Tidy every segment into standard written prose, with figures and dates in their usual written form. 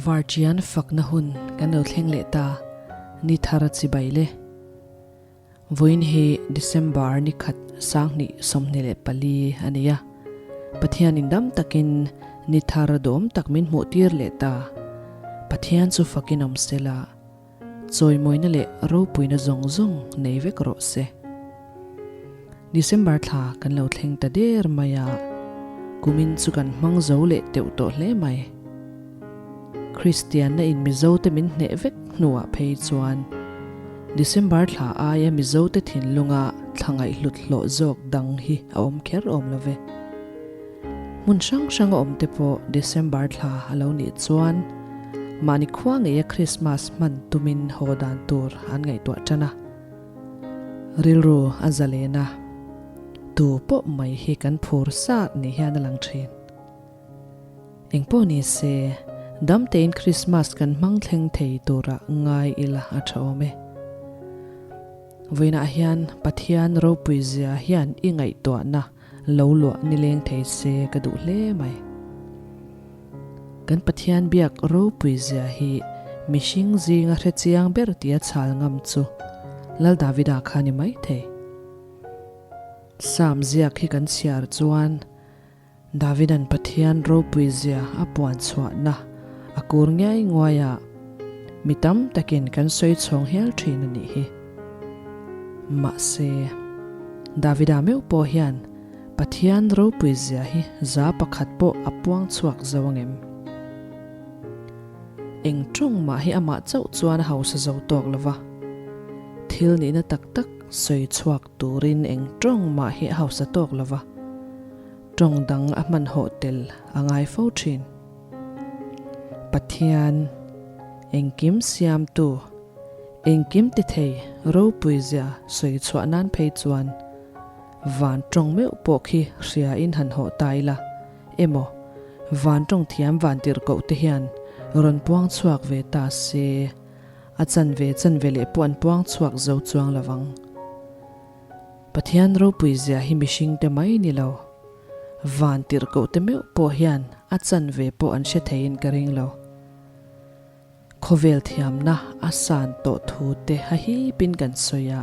Varṭian fakna hun kan lo thleng leh ta, ni thar a chibai le. Vawiin hi December ni khat 2024 a ni a, Pathianin dam takin ni thar dawm tak min hmuh tir leh ta. Pathian chu fakin awm sela, chawimawina leh ropuina zawng zawng nei vek rawh se. December thla kan lo thleng ta der mai a, kumin chu kan hmang zo leh teuh tawh hle mai. Kristianna in Mizo te min hneh vek hnuah phei chuan December thla aia Mizo te thinlunga thla ngaihhlut hlawh zawk dang hi a awm kher awm lo ve. Hmun hrang hrang a awm te pawh December thla a lo nih chuan mahni khua ngeia Krismas hman tumin haw dan tur an ngaihtuah tan a. Rilru a zalen a, tu pawh mai hi kan phur sat ni hian a lang thin. Engpawh ni se, dam tein Krismas kan hmang thleng thei tura ngai ila a tha awm e. Vawiinah hian Pathian ropui zia hian i ngaihtuahna lo luah nileng thei se ka duh hle mai. Kan Pathian biak ropui zia hi mihring zinga hre chiang ber tia chhal ngam chu Lal Davida kha ni mai thei. Psalm ziak hi kan chhiar chuan Davida'n Pathian ropui zia a puan chhuahna a kur ngiai nguai a, mi tam takin kan sawi chhawng hial thin a nih hi. Mahse, Davida meuh pawh hian Pathian ropui zia hi za pakhat pawh a puang chhuak zo angem? Eng tawng mah hi amah chauh chuan a hausa zo tawk lo va, thil nihna tak tak sawi chhuak turin eng tawng mah hi a hausa tawk lo va, tawng dang a hmanhawh tel a ngai fo thin. Pathian, engkim siamtu, engkim ti thei ropui zia sawi chhuah nan phei chuan van tawng meuh pawh khi hria in han hawh ta ila emaw van tawng thiam van tirh koh te hian rawn puang chhuak ve ta se a chanve chanve leh pawh an puang chhuak zo chuang lovang. Pathian ropui zia hi mihring te mai ni lo. Van tirh koh te meuh pawh hian a chanve pawh an hre theiin ka ring lo. Khawvel thiamna a san tawh thu te ha hipin kan sawi a,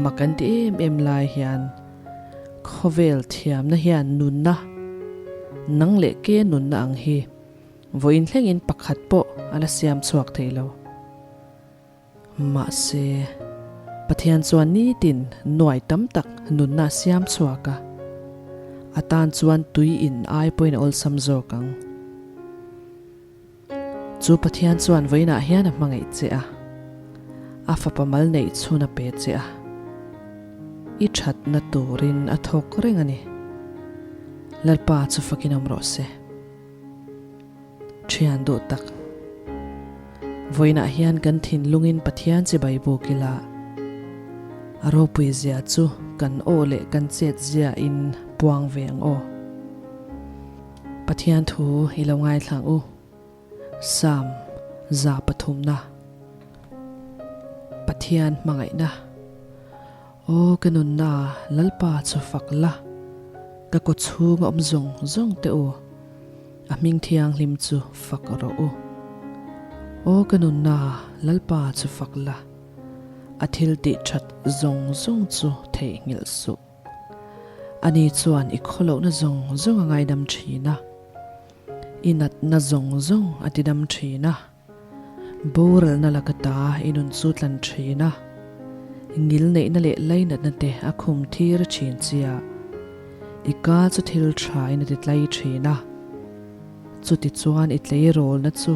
mak an ti em em lai hian khawvel thiamna hian nunna, nang leh ke nunna ang hi vawiin thlengin pakhat pawh a la siam chhuak thei lo. Mahse, Pathian chuan nitin nuai tam tak nunna a siam chhuak a, a tan chuan tui in ai pawhin a awlsam zawk ang. Chu Pathian chuan vawiinah hian a hmangaih che a, a fapa mal neih chhun a pe che a, i thatna turin a thawk reng a ni. Lalpa chu fakin awm rawh se. Thian duh tak. Vawiinah hian kan thinlungin Pathian chibai buk ila, a ropui zia chu kan aw leh kan chet zia in puang ve ang aw. Pathian thu i lo ngaithlang u. Psalm 3 na. Pathian hmangaihna. Aw ka nunna Lalpa chu fak la, ka kaw chhunga awm zawng zawng teh u. A hming thianghlim chu fak rawh u. Aw ka nunna Lalpa chu fak la, a thil tih that zawng zawng chu theihnghilh suh. Ani chuan i khawlohna zawng zawng a ngaidam thin a, i natna zawng zawng a tidam thin a, boralna laka ta i nun chu tlan thin a, ngilneihna leh lainatna te a khum thir thin chia, i ka chu thil tha in a ti tlai thin a, chuti chuan i tleirawlna chu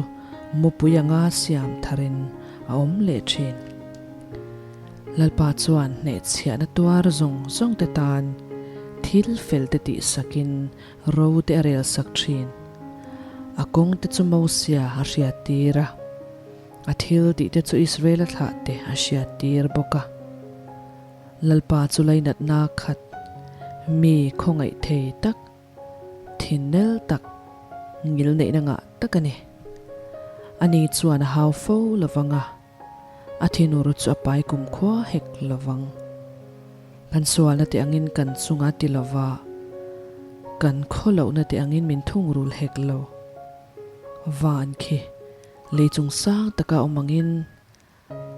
mupui anga siam tharin a awm leh thin. Lalpa chuan hnehchhiahna tuar zawng zawng te tan thil fel te tihsakin ro te a rel sak thin. A kawng te chu Mosia a hriattir a, a thil tih te chu Israela thlah te a hriattir bawk a. Lalpa chu lainatna khat, mi khawngaih thei tak, Thinnel tak, ngil neihna ngah tak a ni. Ani chuan a hau fo lovang a, a thinur chu a pai kumkhua hek lovang. Kan sualna te angin kan chunga ti lova, kan khawlohna te angin min thungrul hek lo. Van khi lei chung sang taka awm angin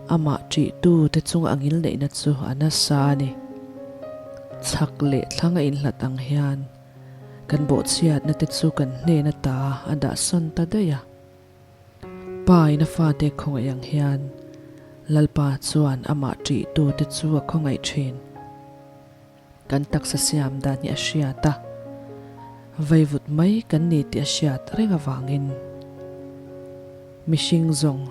amah ṭihtute chunga a ngilneihna chu a nasa a ni. Chhak leh thlang a inhlat ang hian kan bawhchhiatna te chu kan hnen ata a dahsawn ta daih a. Pa in a fate khawngaih ang hian Lalpa chuan amah ṭihtute chu a khawngaih ṭhin. Kan taksa siam dan hi a hriat a, vaivut mai kan ni tih a hriat reng avangin mihring zawng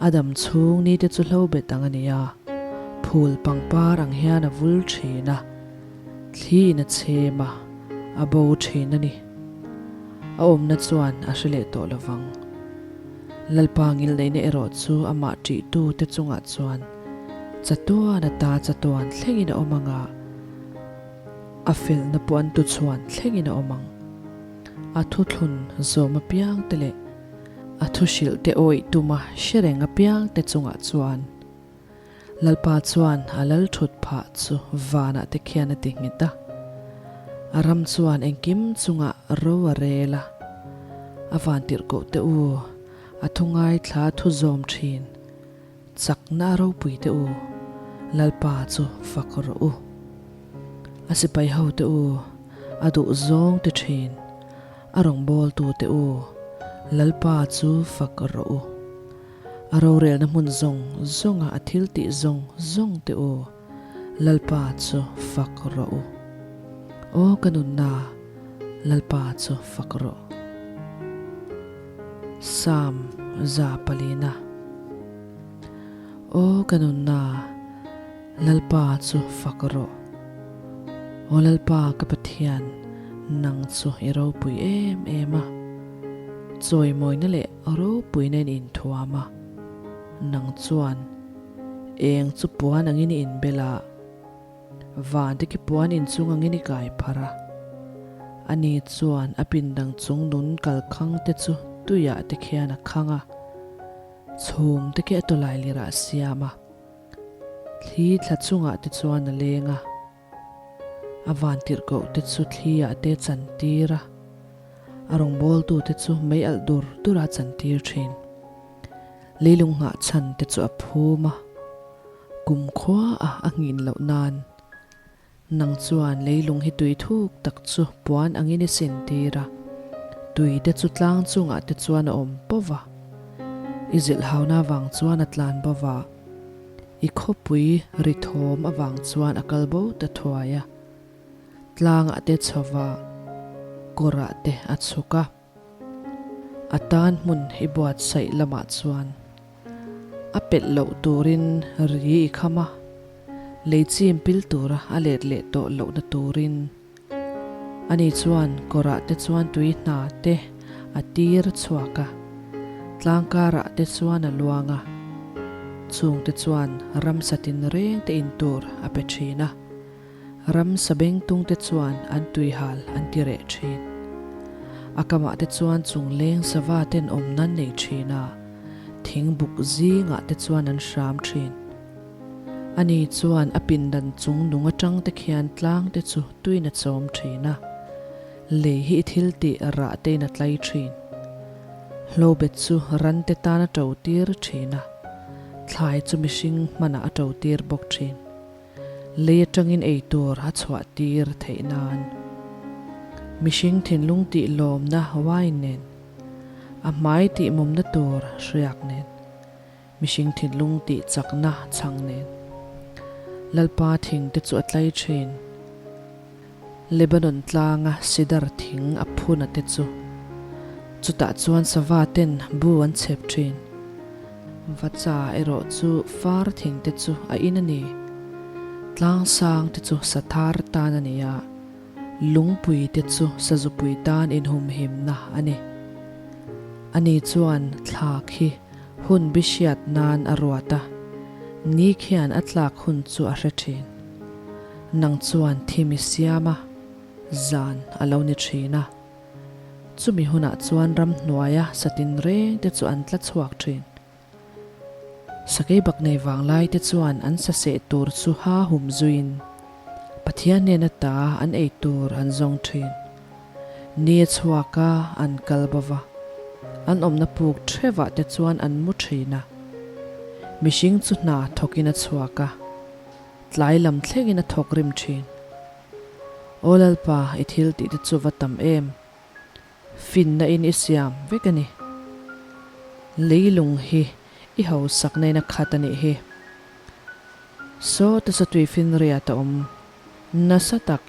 a dam chhung ni te chu hlo bet ang a ni a, phul pangpar ang hian a vul thin a, thli in a chhem a, a bo thin a ni. A awmna chuan a hre leh tawh lovang. Lalpa ngilneihna erawh chu amah ṭihtu te chungah chuan chatuan ata chatuan thlengin a awm ang a, a felna pawh an tuchhuan thlengin a awm ang. A thuthlun zawm apiang te leh a thuhrilh te awih tuma hre reng apiang te chungah chuan Lalpa chuan a lal thut phah chu vanah te khian a ti nghet a. A ram chuan engkim chungah ro a rel a, a vantirhkoh te u, a thu ngaithla thu zawm thin. Chakna a ropui te u, Lalpa chu fak rawh u. A sipai ho te u, a duh zawng te thin, a rawngbawltu te u, Lalpa chu fak rawh u. A rorelna hmun zawng zawnga a thil tih zawng zawng te u, Lalpa chu fak rawh u. Aw ka nunna, Lalpa chu fak rawh. Psalm 400. Aw ka nunna, Lalpa chu fak rawh. Aw Lalpa ka Pathian, nang chu i ropui em em a. Chawimawina leh ropuina in inthuam a, nang chuan eng chu puan angin i inbel a. Vante khi puan inchung angin i kai phar a, ani chuan a pindang chung nun kalkhang te chu tuiah te khian a khang a, chhum te khi a tawlai lirah a siam a, thli thla chungah te chuan a leng a, a vantirhkoh te chu thli ah te chan tir a, a rawngbawltu te chu mei alh dur dur a chan tir thin. Leilung nghah chhan te chu a phum a. Kumkhua a a nghin loh nan. Nang chuan leilung hi tui thuk tak chu puan angin i sintir a, tui te chu tlang chungah te chuan a awm pawh va. I zilhhauna avang chuan a tlan bo va, i khawpui ri thawm avang chuan a kal bo ta thuai a. Tlangah te chho va, kawrah te a chhuk a. A tan hmun i buatsaih lamah chuan a pelh loh turin ri i kham a, lei chim pil tura a let leh tawh lohna turin. Ani chuan kawrah te chuan tui hna te a tir chhuak a, tlang karah te chuan a luang a, chungte chuan ramsa tinreng te in tur a pe thin a. Ramsa bengtungte chuan an tuihal an ti reh thin. A kamah te chuan chungleng sava ten awm nan nei thin a, thingbuk zingah te chuan an hram thin. Ani chuan a pindan chung nung atang te khian tlang te chu tuin a chawm thin a, lei hi i thil tih rah tein a tlai thin. Hlobet chu ran te tan a to tir thin a, thlai chu mihring hmanah a to tir bawk thin. Lei atangin ei tur a chhuah tir theih nan mihring thinlung tih lawmna wine nen, a hmai tih mawmna tur hriak nen, mihring thinlung tih chakna chhang nen. Lalpa thing te chu a tlai thin. Lebanon tlanga sidar thing a phun a te chu chutah chuan sava ten bu an chhep thin. Vacha erawh chu far thing te chu a in a ni. Tlang sang te chu sathar tan a ni a, lungpui te chu sazupui tan inhumhimna a ni. Ani chuan thla khi hun bi hriat nan a ruat a, ni khian a tlak hun chu a hre thin. Nang chuan thim i siam a, zan a lo ni thin a. Chumi hunah chuan ramhnuaia satin reng te chu an tla chhuak thin. Sakei bak nei vanglai te chuan an saseh tur chu ha hum zuiin Pathian hnena ta an ei tur an zawng thin. Ni a chhuak a, an kal bo va. An awmna puk thevah te chuan an mu thin a. Mihring chu hna thawkin a chhuak a, tlai lam thlengin a thawk rim thin. Aw Lalpa, i thil tih te chu va tam em? Finna in i siam vek a ni. Leilung hi i hausakna in a khat a nih hi. Saw te satui finriat a awm nasa tak,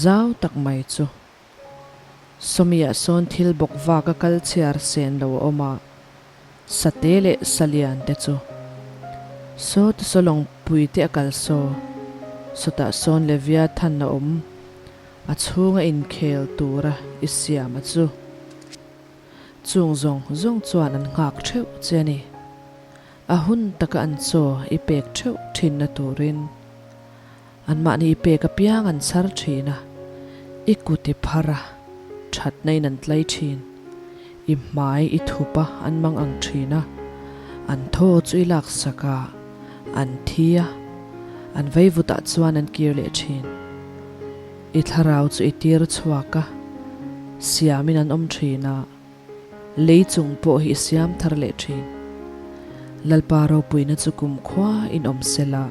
zau tak mai chu. Sawmiah sawn thil bawk vak a kal chhiar sen lo a awm a, sate leh salian te chu. Saw te saw lawngpui te a kal saw, sawtah sawn Leviathan a awm, a chhunga inkhel tura i siam a chu. Chung zawng zawng chuan an nghak theuh che a ni. A hun taka an chaw i pek theuh thinna turin. Anmahni i pek apiang an chhar thin a, i kut i phar a, thatna in an tlai thin. I hmai i thup a, an mang ang thin a, an thaw chu i laksak a, an thi a, an vaivutah chuan an kir leh thin. I thlarau chu i tir chhuak a, siamin an awm thin a. Lei chung pawh hi i siam thar leh thin. Lalpa ropuina chu kumkhua in awm se la,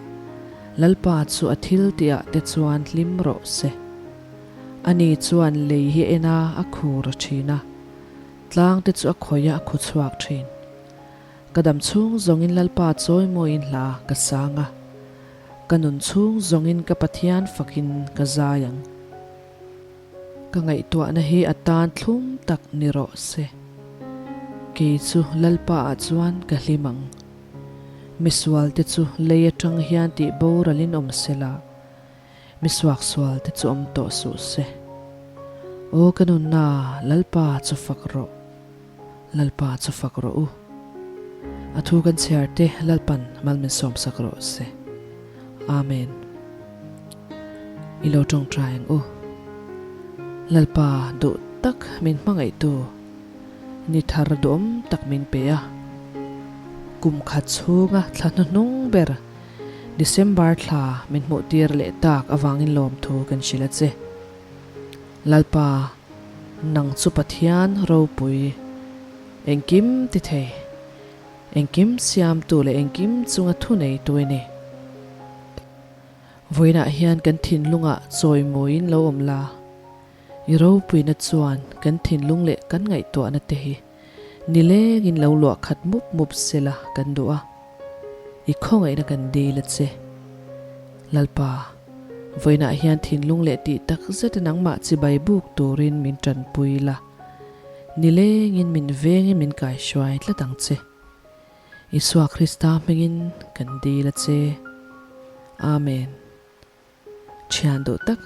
Lalpa chu a thil tihah te chuan hlim rawh se. Ani chuan lei hi a en a, a khur a thin a, tlang te chu a khawih a, a khu chhuak thin. Ka dam chhung zawngin Lalpa chawimawiin hla ka sang a, ka nun chhung zawngin ka Pathian fakin ka zai ang. Ka ngaihtuahna hi a tan thlum tak ni rawh se. Kei chu Lalpa ah chuan ka hlim ang. Misual te chu lei atang hian tih boral in awm se la, misuaksual te chu awm tawh suh se. Aw ka nunna, Lalpa chu fak rawh. Lalpa chu fak rawh u. A thu kan chhiar te Lalpan mal min sawmsak rawh se. Amen. I lo tawngtai ang u. Lalpa duh tak min hmangaihtu ni thar duhawm tak min pe a. Kum khat chhunga thla hnuhnung ber December thla min hmuh tir leh tak avangin lawmthu kan hrilh a che. Lalpa nang chu Pathian ropui engkim ti thei. Engkim siamtu leh engkim chunga thuneitu i ni. Vawiinah hian kan thinlungah chawimawiin lo awm la, i ropuina chuan kan thinlung leh kan ngaihtuahna te hi nilengin lo luah khat mup mup sela kan duh a, i khawngaihna kan dil a che. Lalpa, vawiinah hian thinlung leh tih tak zeta nangmah chibai buk turin min tanpui la. Nilengin min vengin min kaihruai tlat ang che. Isua Krista hmingin kan dil a che. Amen. Thian duh tak,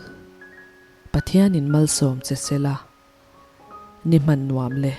Pathianin malsawm che sela, ni hman nuam le.